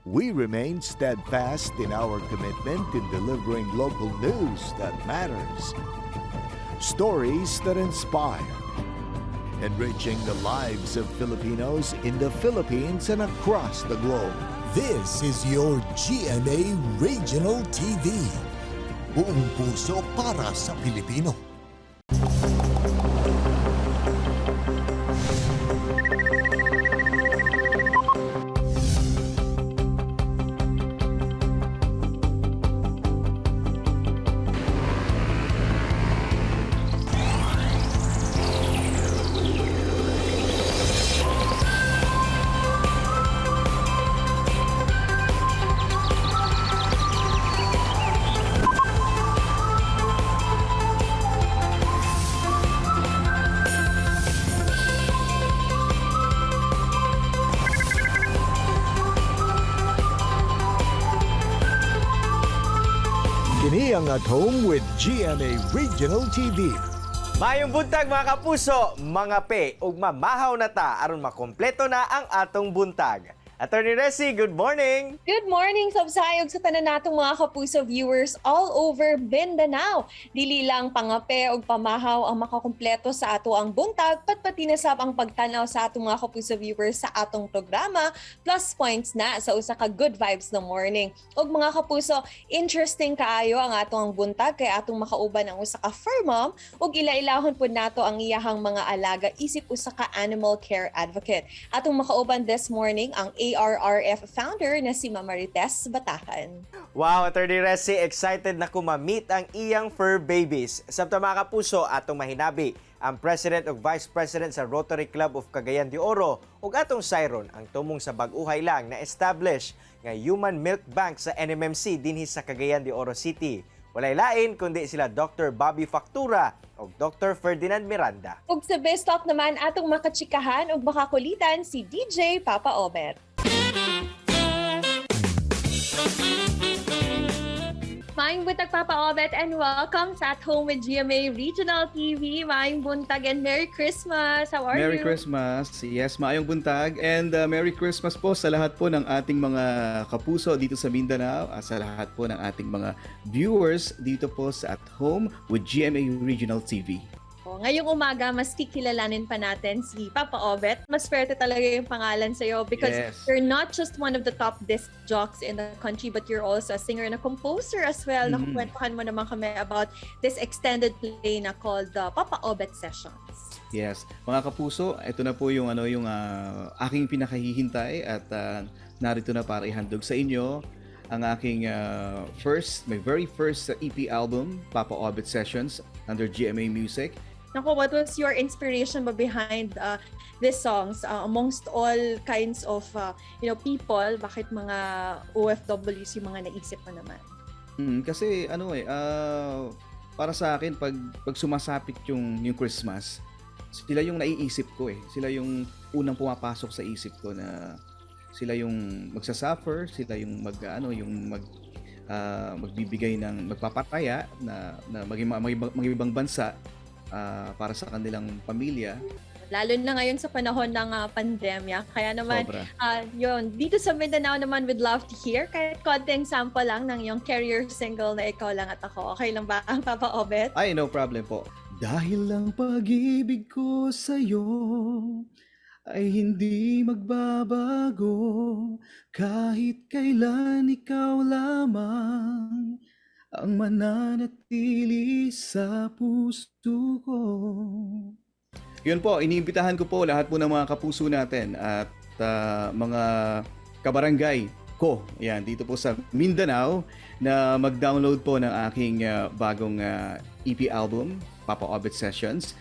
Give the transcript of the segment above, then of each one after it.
We remain steadfast in our commitment in delivering local news that matters, stories that inspire, enriching the lives of Filipinos in the Philippines and across the globe. This is your GMA Regional TV. Buong puso para sa Pilipino. Kini ang At Home with GMA Regional TV. Maayong buntag, mga kapuso, mga pe ug mamahaw na ta aron makompleto na ang atong buntag. Attorney Resi, good morning. Good morning, sabsayog sa tanan natong mga kapuso viewers all over Mindanao. Dili lang pangape ug pamahaw ang makakumpleto sa ato ang buntag, patpati na sab ang pagtanaw sa atong mga kapuso viewers sa atong programa, plus points na sa usa ka good vibes na morning. Ug mga kapuso, interesting kaayo ang atong buntag kay atong makauban ang usa ka fur mom ug ila-ilahon pud nato ang iyahang mga alaga isip usa ka animal care advocate. Atong makauban this morning ang ARRF founder na si Ma'am Marites Batacan. Wow, Attorney Resi, excited na ko ma-meet ang iyang fur babies. Samtang, mga kapuso, atong mahinabi ang President ug Vice President sa Rotary Club of Cagayan de Oro ug atong sayron ang tumong sa bag-uhay lang na establish nga Human Milk Bank sa NMMC dinhi sa Cagayan de Oro City. Walay lain kundi sila Dr. Bobby Factura ug Dr. Ferdinand Miranda. Ug sa Best Talk naman, atong makatsikahan ug makakulitan si DJ Papa Obet. Maayong buntag, Papa Obet, and welcome sa At Home with GMA Regional TV. Maayong buntag and Merry Christmas! How are Merry you? Christmas. Yes, maayong buntag and Merry Christmas po sa lahat po ng ating mga kapuso dito sa Mindanao, at sa lahat po ng ating mga viewers dito po sa At Home with GMA Regional TV. Oh, ngayong umaga, mas kikilalanin pa natin si Papa Obet. Mas swerte talaga yung pangalan sa'yo because you're not just one of the top disc jocks in the country, but you're also a singer and a composer as well. Nakukwentuhan mo naman kami about this extended play na called the Papa Obet Sessions. Yes, mga kapuso, ito na po yung ano yung aking pinakahihintay at narito na para ihandog sa inyo ang aking first, my very first EP album, Papa Obet Sessions, under GMA Music. Nako, what was your inspiration ba behind these songs? Amongst all kinds of people, bakit mga OFWs yung mga naisip mo naman? Kasi ano eh, para sa akin, pag sumasapit yung Christmas, sila yung naiisip ko eh. Sila yung unang pumapasok sa isip ko na sila yung magsasuffer, sila yung mag ano, yung mag magbibigay ng magpapataya na maging, maging ibang bansa para sa kanilang pamilya. Lalo na ngayon sa panahon ng pandemya. Kaya naman, Sobra. Yun, dito sa Mindanao naman, we'd love to hear kahit konting sample lang ng yung career single na Ikaw Lang at Ako. Okay lang ba, Papa Obet? Ay, no problem po. Dahil ang pag-ibig ko sa'yo ay hindi magbabago, kahit kailan, ikaw lamang ang mananatili sa puso ko. Yun po, iniimbitahan ko po lahat po ng mga kapuso natin at mga kabarangay ko, yan, dito po sa Mindanao, na mag-download po ng aking bagong EP album, Papa Obet Sessions,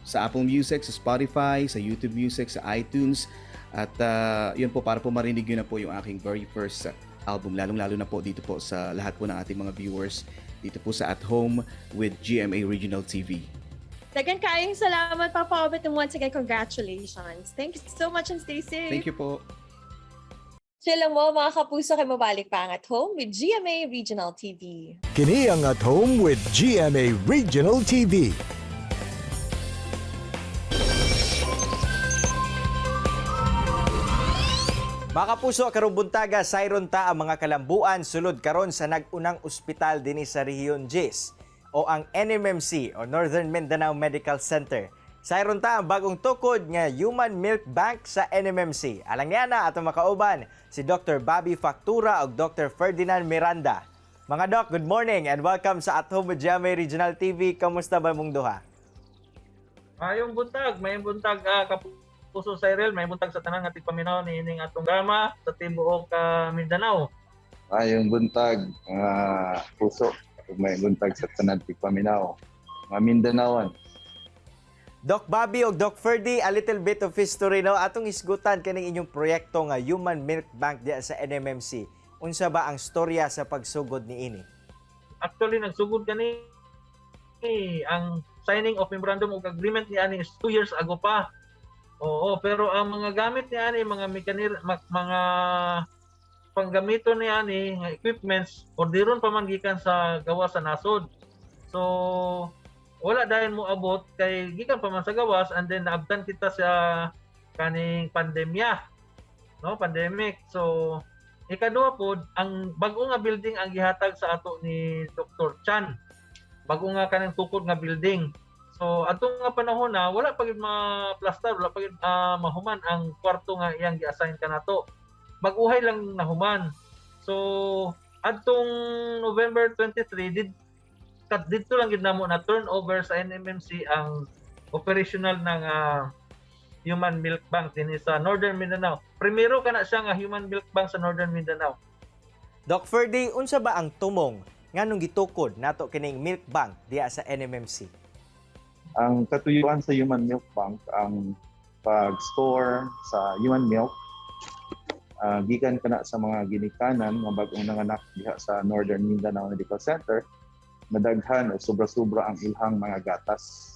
sa Apple Music, sa Spotify, sa YouTube Music, sa iTunes. At yun po, para po marinig nyo na po yung aking very first album, lalong-lalo na po dito po sa lahat po ng ating mga viewers dito po sa At Home with GMA Regional TV. Dagan kaayong salamat, Papa Obet, and once again, congratulations. Thank you so much and stay safe. Thank you po. Chill lang mo, mga kapuso, kay mabalik pa ang At Home with GMA Regional TV. Kini ang At Home with GMA Regional TV. Mga kapuso, karong buntaga, sayron ta ang mga kalambuan sulod karon sa nag-unang ospital dinhi sa Rehiyon 10 o ang NMMC o Northern Mindanao Medical Center. Sayron ta ang bagong tukod nga Human Milk Bank sa NMMC. Alang niana atong makauban si Dr. Bobby Factura ug Dr. Ferdinand Miranda. Mga doc, good morning and welcome sa At Home with GMA Regional TV. Kamusta ba mong duha? Maayong buntag, kapuso Cyril, maayong buntag sa tanan nga tigpaminaw niining atong drama sa tibuok Mindanao. Maayong buntag, mga puso, ug maayong buntag sa tanan tigpaminaw, mga Mindanaoan. Doc Bobby o Doc Ferdy, a little bit of history, no? Atong isgutan kaning inyong proyekto nga Human Milk Bank diya sa NMMC. Unsa ba ang storya sa pagsugod niini? Actually, nagsugod kani, ang signing of memorandum of agreement ni ani is 2 years ago pa. Oo, pero ang mga gamit ni ani, mga mekanir, mga panggamito ni ani nga equipments, orderon pa man gikan sa gawas sa nasod. So wala dayon mo abot kay gikan pa man sa gawas and then naabtan kita sa kaning pandemya. No, pandemic. So ikaduha pod, ang bag-o nga building ang gihatag sa ato ni Dr. Chan. Bag-o nga kaning tukod nga building. So atong nga panahon na wala pa gid ma-plaster, wala pa gid mahuman ang kwarto nga iyang gi-assign kanato. Bag-uhay lang nahuman. So adtong November 23 did kat didto lang gid namo na turnover sa NMMC ang operational ng Human Milk Bank dinhi sa Northern Mindanao. Primero kana siya nga Human Milk Bank sa Northern Mindanao. Doc Ferdy, unsa ba ang tumong nganong gitukod nato kining milk bank diya sa NMMC? Ang katuyuan sa Human Milk Bank ang pag-store sa human milk gikan kana sa mga ginikanan nga bag-ong nanganak diha sa Northern Mindanao Medical Center, madaghan o sobra-sobra ang ilhang mga gatas.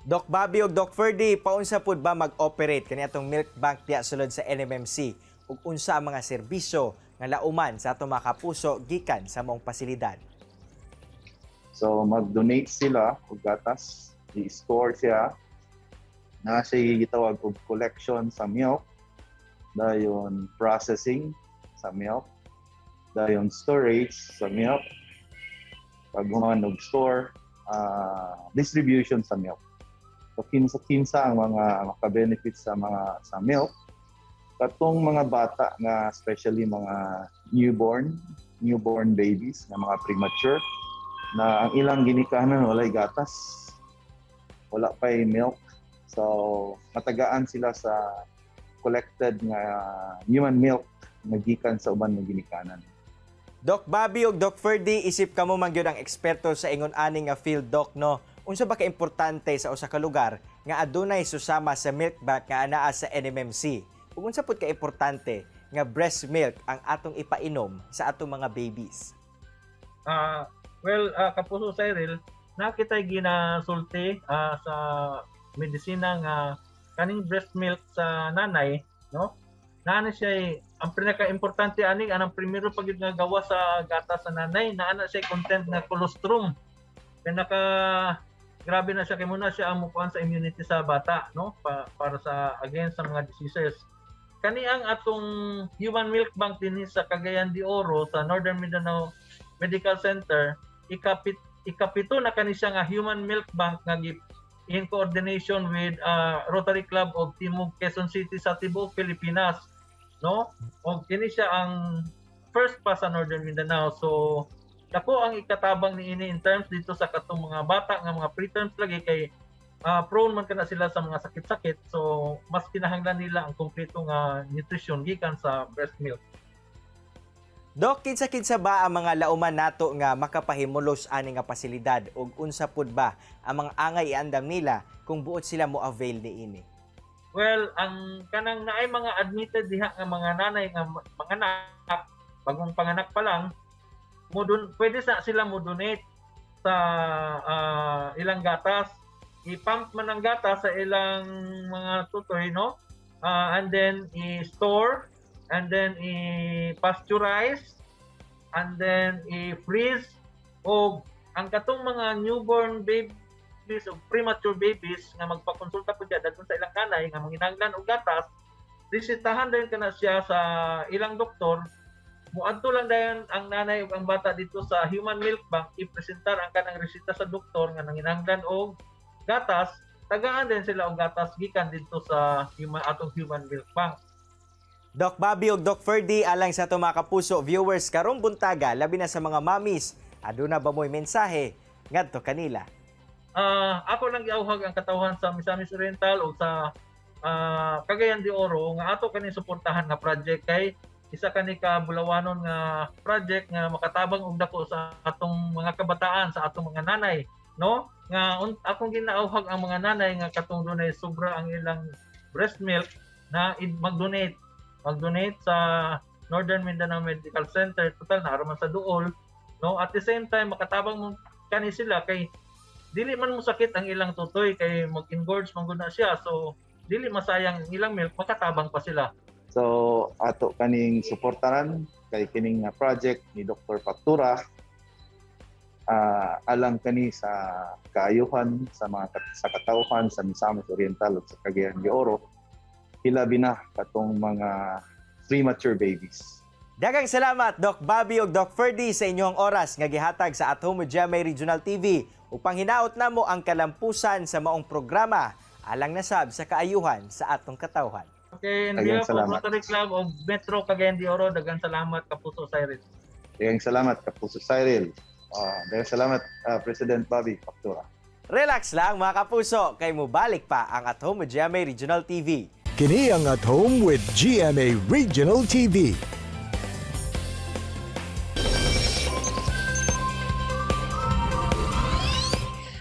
Doc Bobby ug Doc Ferdy, paunsa pud ba mag-operate kani atong milk bank diya sulod sa NMMC ug unsa ang mga serbisyo nga lauman sa atong mga kapuso gikan sa maong pasilidad? So mag-donate sila og gatas, i-store siya. Na siya gitawag og collection sa milk, dayon processing sa milk, dayon storage sa milk, pag human og store, distribution sa milk. So kinsa-kinsa ang mga maka-benefit sa mga sa milk? Katong mga bata nga especially mga newborn, newborn babies nga mga premature na ang ilang ginikanan walay gatas, wala pa'y milk. So, matagaan sila sa collected nga human milk nga gikan sa uban nga ginikanan. Doc Bobby ug Doc Ferdy, isip kamo man gyud ang eksperto sa ingon ani nga field, doc, no? Unsa ba kaimportante sa usa ka lugar nga adunay susama sa milk bank nga anaa sa NMMC? Ug unsa pud kaimportante nga breast milk ang atong ipainom sa atong mga babies? Well, kapuso Cyril, nakita'y ginasulti sa medisina nga kaning breast milk sa nanay, no? Naa siya ang pinaka-importante ani, anang primero pag nga gawa sa gatas sa nanay, naa na siya content nga colostrum. Pinaka grabe na siya kay muna siya ang mukuan sa immunity sa bata, no? Para sa against sa mga diseases. Kani ang atong Human Milk Bank dinhi sa Cagayan de Oro sa Northern Mindanao Medical Center, ikapito na kani siya nga Human Milk Bank nga in coordination with Rotary Club of Timog Quezon City sa tibuok Pilipinas, no? Og kini siya ang first pa sa Northern Mindanao. So dako ang ikatabang niini in terms dito sa katong mga bata nga mga preterms lagi kay prone man kana sila sa mga sakit-sakit, so mas kinahanglan nila ang kompleto nga nutrition gikan sa breast milk. Doc, kinsa-kinsa ba ang mga lauman nato nga makapahimulos ani nga pasilidad ug unsa pud ba ang mga angay iandam nila kung buot sila mo avail niini? Well, ang kanang naay mga admitted diha nga mga nanay nga mga anak, bagong panganak pa lang, mo dun, pwede sa sila mo donate sa ilang gatas. I-pump man ang gatas sa ilang mga tutoy, no? And then i-store, and then i-pasteurize, and then i-freeze, o ang katong mga newborn babies o premature babies nga magpakonsulta po diya dadton sa ilang nanay nga manginahanglan og gatas. Resetahan din kana siya sa ilang doktor. Muadto lang dayon ang nanay ug ang bata dito sa Human Milk Bank, ipresentar ang kanang reseta sa doktor nga nanginahanglan og gatas, tagaan din sila og gatas gikan dito sa human atong Human Milk Bank. Doc Bobby ug Doc Ferdy, alang sa atong mga kapuso viewers karong buntaga, labi na sa mga mommies, aduna ba mo'y mensahe ngadto kanila? Ako lang giawhag ang katawhan sa Misamis Oriental o sa Cagayan de Oro nga ato kani suportahan nga project kay isa kani ka bulawanon nga project nga makatabang og dako sa atong mga kabataan, sa atong mga nanay, no, nga akong ginaawhag ang mga nanay nga katong dunay sobra ang ilang breast milk na mag-donate sa Northern Mindanao Medical Center, total naa man sa duol, no. At the same time, makatabang mo kani sila kay dili man mo sakit ang ilang tutoy kay mag-engorge man gud na siya, so dili masayang ang ilang milk, makatabang pa sila. So ato kaning suportaran kay kining nga project ni Dr. Factura, alang kani sa kaayuhan sa mga sa katawhan sa Misamis Oriental ug sa Cagayan de Oro, hilabi na katong mga premature babies. Daghang salamat, Doc Bobby ug Doc Ferdy, sa inyong oras nga gihatag sa At Home with GMA Regional TV upang hinaot namo ang kalampusan sa maong programa alang nasab sa kaayuhan sa atong katawhan. Okay, in Daghang behalf of salamat. Rotary Club of Metro Cagayan de Oro, daghang salamat, Kapuso Cyril. Daghang salamat, Kapuso Cyril. Daghang salamat, President Bobby Factura. Relax lang, mga kapuso, kay mubalik pa ang At Home with GMA Regional TV. Kini ang At Home with GMA Regional TV.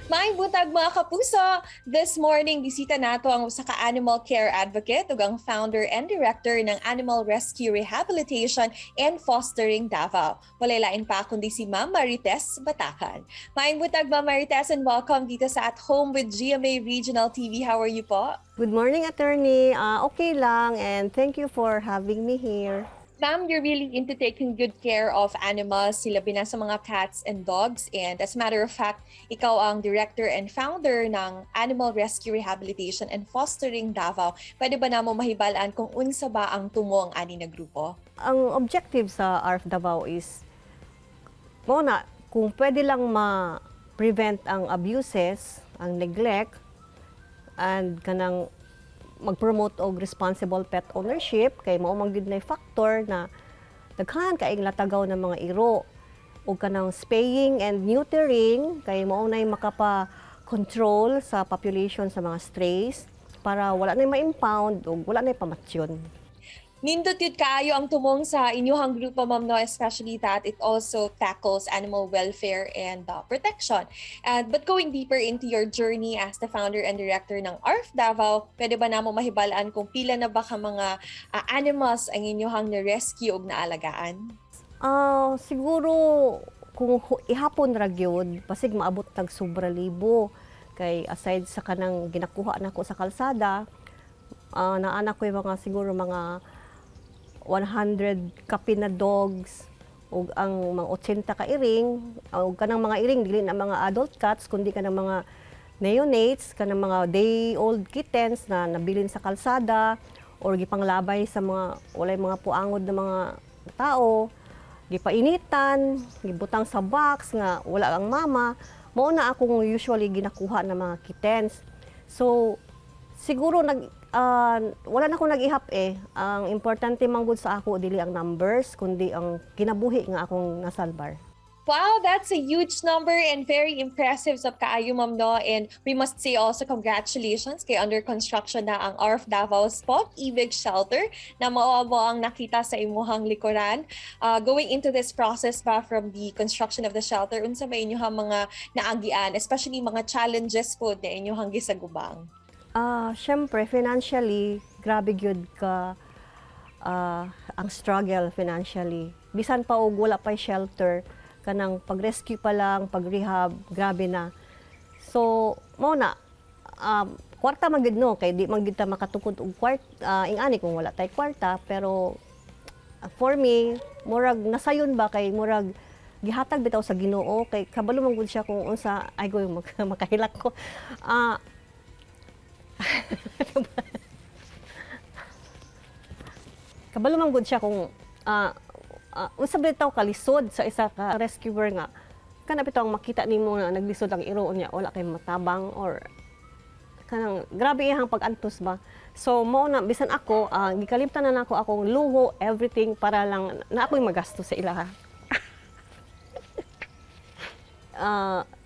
Maayong buntag, mga kapuso! This morning, bisita nato ang usa ka animal care advocate ug ang founder and director ng Animal Rescue Rehabilitation and Fostering Davao. Walay lain pa kundi si Ma'am Marites Batacan. Maayong buntag, Ma'am Marites, and welcome dito sa At Home with GMA Regional TV. How are you po? Good morning, attorney. Okay lang, and thank you for having me here. Ma'am, you're really into taking good care of animals, labi na sa mga cats and dogs. And as a matter of fact, ikaw ang director and founder ng Animal Rescue Rehabilitation and Fostering Davao. Pwede ba namo mahibalaan kung unsa ba ang tumong ani na grupo? Ang objective sa ARF Davao is, mao na, kung pwede lang ma-prevent ang abuses, ang neglect, and kanang mag-promote og responsible pet ownership kay mao man gyud na factor na daghan kaayong latagaw ng mga iro, ug kanang spaying and neutering kay mao nay makapa-control sa population sa mga strays para wala nay ma-impound ug wala nay pamatyon. Nindot yun kaayo ang tumong sa inyuhang grupo, ma'am, no? Especially that it also tackles animal welfare and protection. But going deeper into your journey as the founder and director ng ARF Davao, pwede ba namo mahibalaan kung pila na ba ka mga animals ang inyuhang na-rescue ug naalagaan? Siguro kung ihapon ra gyud, basig maabot tag sobra libo kay aside sa kanang ginakuha nako sa kalsada, naa na ko yung mga siguro mga 100 kapin na dogs ug ang mga 80 ka iring, ug kanang mga iring dili na mga adult cats kundi kanang mga neonates, kanang mga day old kittens na nabilin sa kalsada or gipanglabay sa mga walay mga puangod na mga tao, gipainitan, gibutang sa box nga wala ang mama. Mao na akong usually ginakuha ng mga kittens. So siguro wala na ko nag-ihap eh. Ang importante man gud sa ako dili ang numbers kundi ang kinabuhi nga akong nasalbar. Wow, that's a huge number and very impressive sa kaayo, ma'am, no? And we must say also congratulations kay under construction na ang ARF Davao's Pag-ibig Shelter na mao mo ang nakita sa imuhang likuran. Going into this process ba from the construction of the shelter, unsa ba inyuhang mga naagian, especially mga challenges po na inyuhang gisagubang? Syempre financially, grabe gyud ka ang struggle financially. Bisan pa og wala pa shelter, kanang pag-rescue pa lang, pag-rehab, grabe na. So, mao na kwarta man gyud, no, kay di man gyud ta makatukod og kwarta, ingani kung wala tay kwarta, pero for me, murag nasayon ba kay murag gihatag bitaw sa Ginoo kay kabalo man gud siya kung unsa ay goy makahilak ko. Kabalo man gud siya kung unsa bitaw kalisod sa isa ka rescuer nga kana bitaw ang makita nimo na naglisod ang iro niya, wala kay matabang or kanang grabe iyang pag-antos ba. So mao na, bisan ako, gikalimtan na nako akong luho, everything, para lang na ako'y magasto sa ilaha.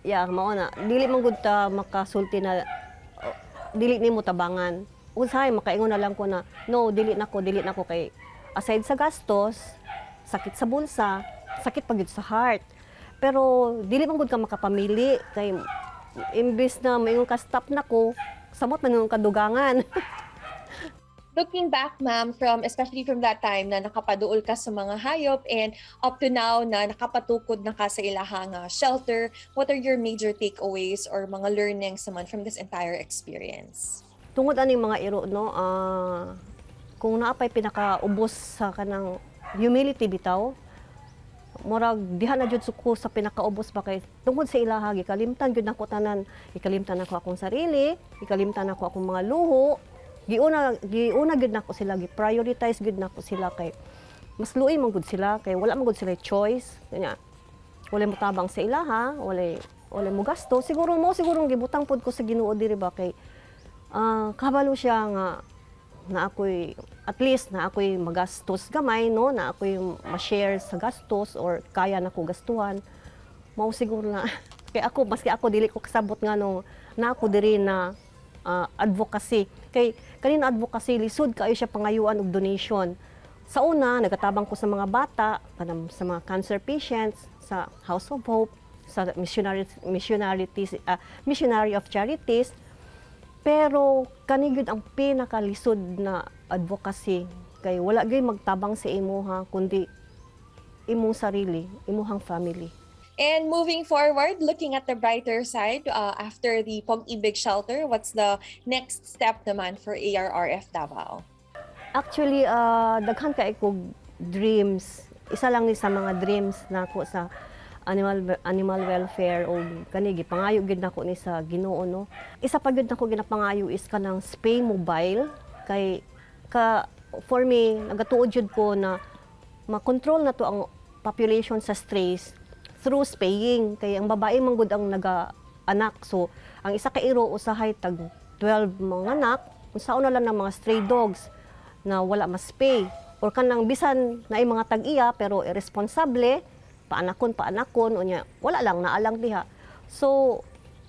Yeah, mao na, dili man gud ta makasulti na oh, dili nimo tabangan. Usahay makaingon na lang ko na no, dili na ko kay aside sa gastos, sakit sa bulsa, sakit pa gyud sa heart. Pero dili man gud ka makapamili kay imbis na maingon ka stop na ko, samot man yung kadugangan. Looking back, ma'am, from especially from that time na nakapaduol ka sa mga hayop and up to now na nakapatukod na ka sa ilahang shelter, what are your major takeaways or mga learnings naman from this entire experience? Tungod aning mga iro, no, kung naa pay pinakaubos sa kanang humility bitaw, murag diha na jud ko sa pinakaubos ba, kay tungod sa ilaha gikalimtan gyud nako tanan. Gikalimtan nako akong sarili, gikalimtan nako akong mga luho, giuna giuna gyud nako sila, gi-prioritize gyud nako sila kay mas luoy man gud sila, kay wala man gud sila choice. Kanya wala mo tabang sa ilaha, wala mo gasto. Siguro mo siguro gibutang pod ko sa Ginoo diri ba, kay kabalo siya nga na ako'y at least na ako'y magastos gamay, no, na ako'y ma-share sa gastos or kaya na ko gastuhan. Mao siguro na kay ako, maski ako dili ko kasabot nga no na ako diri na advocacy, kay kanina advocacy lisod kaayo siya pangayuan og donation. Sa una nagatabang ko sa mga bata, kanang sa mga cancer patients, sa House of Hope, sa missionary of Charities, pero kani gyud ang pinakalisod na advocacy kay wala gyud magtabang sa imuha kundi imong sarili, imuhang family. And moving forward, looking at the brighter side, after the Pag-ibig shelter, what's the next step naman for ARRF Davao? Actually, daghan kay kog dreams. Isa lang ni sa mga dreams nako sa animal animal welfare o kani gipangayo gyud nako ni sa Ginoo, no. Isa pa gyud nako ginapangayo is kanang spay mobile, kay ka for me nagatuod jud ko na makontrol na to ang population sa strays through spaying, kay ang babae man gud ang naga anak. So ang isa ka iro usahay tag 12 mga anak. Unsaon na lang ng mga stray dogs na wala ma-spay or kanang bisan na mga tag-iya pero irresponsable, paanakon paanakon, unya wala lang, naalang diha. So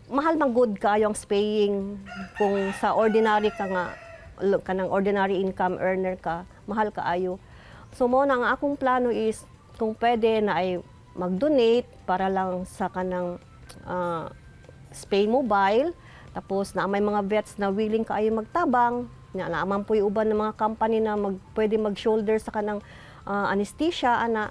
mahal man gud kaayo ang spaying. Kung sa ordinary ka nga kanang ordinary income earner ka, mahal kaayo. So mo na ang akong plano is kung pwede na ay mag-donate para lang sa kanang spay mobile, tapos na may mga vets na willing kaayo magtabang na naaman po yung uban ng mga company na pwede mag-shoulder sa kanang anesthesia ana.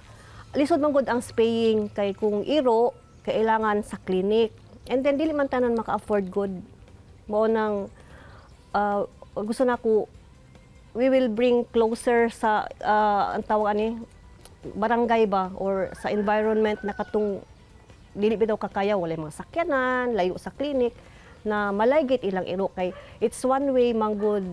Lisod man gud ang spaying kay kung iro kailangan sa clinic, and then dili man tanan maka-afford good. Mao nang gusto na ko we will bring closer sa ang tawag ani barangay ba or sa environment na katong dili bitaw kakaya, walay mga sakyanan, layo sa clinic, na malaygit ilang iro, kay it's one way man good,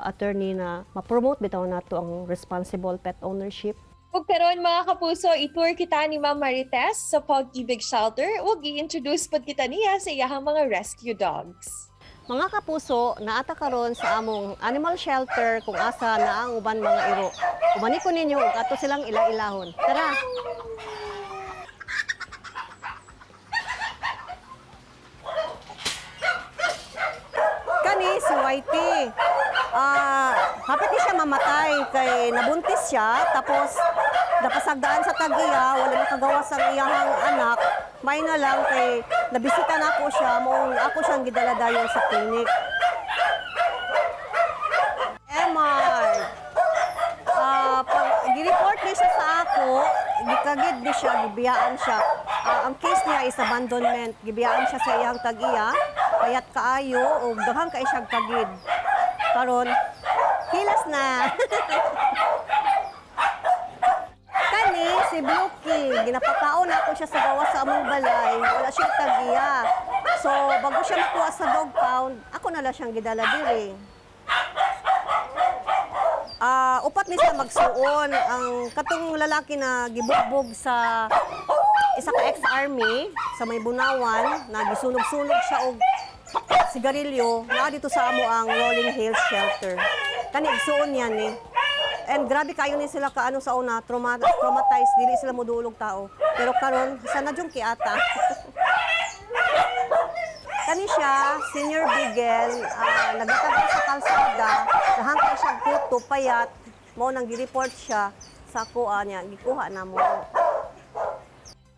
attorney, na ma-promote bitaw nato ang responsible pet ownership. Ug karon, mga kapuso, i-tour kita ni Ma'am Marites sa Pag-ibig Shelter ug i-introduce pod kita niya sa iyahang mga rescue dogs. Mga kapuso, naata karon sa among animal shelter kung asa na ang uban mga iro. Ubani ko ninyo ug ato silang ila-ilahon. Tara! Kani si Whitey. Hapit ni siya mamatay kay nabuntis siya, tapos napasagdaan sa tag-iya, wala makagawas ang iyang anak. May na lang kay nabisita na ako siya, mao ako siyang gidala dayon sa clinic. Emar. Pag gi-report ni siya sa ako, gikagid ni siya, gibiyaan siya. Ang case niya is abandonment. Gibiyaan siya sa iyang tag-iya, payat kaayo ug daghan kay siya kagid. Karon, hilas na. Kani si Bluky, ginapakaon ako siya sa gawas sa among balay, wala siya tag-iya. So, bago siya makuha sa dog pound, ako na lang siyang gidala diri. Ah, upat ni sila magsuon. Ang katong lalaki na gibugbog sa isa ka ex-army sa may Bunawan, na gisunog-sunog siya og sigarilyo, naa dito sa amo ang Rolling Hills Shelter. Kani igsuon niya ni. And grabe kayo ni sila kaano sa una, traumatized, dili sila modulog tao. Pero karon sa na jung kiata. Kani siya, Senior Bigel, nagtatag sa kalsada, nahangkay siya kuto, payat, mao nang gi-report siya sa kuha niya, gikuha na mo.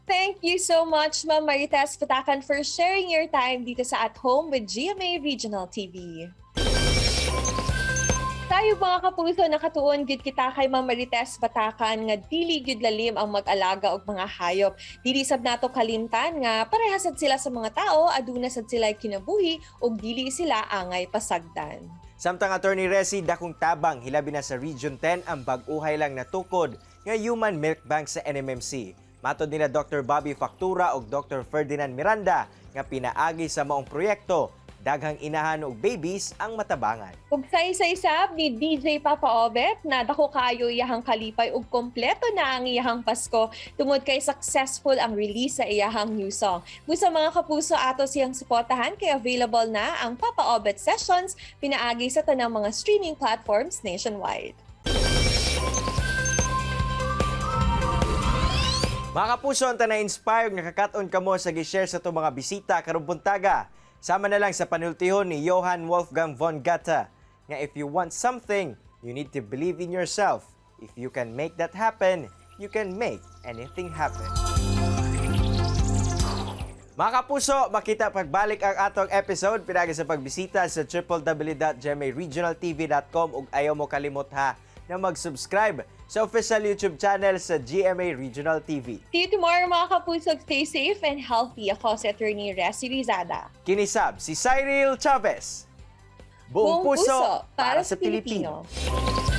Thank you so much, Ma'am Marites Patakan, for sharing your time dito sa At Home with GMA Regional TV. Tayo, mga kapuso, nakatuon gid kita kay Ma'am Marites Batakan nga dili gyud lalim ang mag-alaga og mga hayop. Dili sab nato kalimtan nga pareha sad sila sa mga tao, aduna sad sila kinabuhi ug dili sila angay pasagdan. Samtang, Attorney Resi, dakong tabang hilabi na sa Region 10 ang bag-uhay lang natukod nga Human Milk Bank sa NMMC. Matod nila Dr. Bobby Factura ug Dr. Ferdinand Miranda nga pinaagi sa maong proyekto, daghang inahan ug babies ang matabangan. Ug saysay sab ni DJ Papa Obet na dako kaayo iyahang kalipay ug kompleto na ang iyahang Pasko tungod kay successful ang release sa iyahang new song. Busa, mga kapuso, ato siyang suportahan kay available na ang Papa Obet Sessions pinaagi sa tanang mga streaming platforms nationwide. Mga kapuso, ang na-inspire nakakat-on kamo sa gi-share sa itong mga bisita karong buntaga. Sama na lang sa panultihon ni Johann Wolfgang von Goethe nga if you want something, you need to believe in yourself. If you can make that happen, you can make anything happen. Mga kapuso, makita pagbalik ang atong episode pinaagi sa pagbisita sa www.gmaregionaltv.com ug ayaw mo kalimot ha na mag-subscribe sa official YouTube channel sa GMA Regional TV. See you tomorrow, mga kapuso. Stay safe and healthy. Ako si Attorney Resi Rizada. Kini sab si Cyril Chavez. Buong puso para sa Pilipino. Pilipino.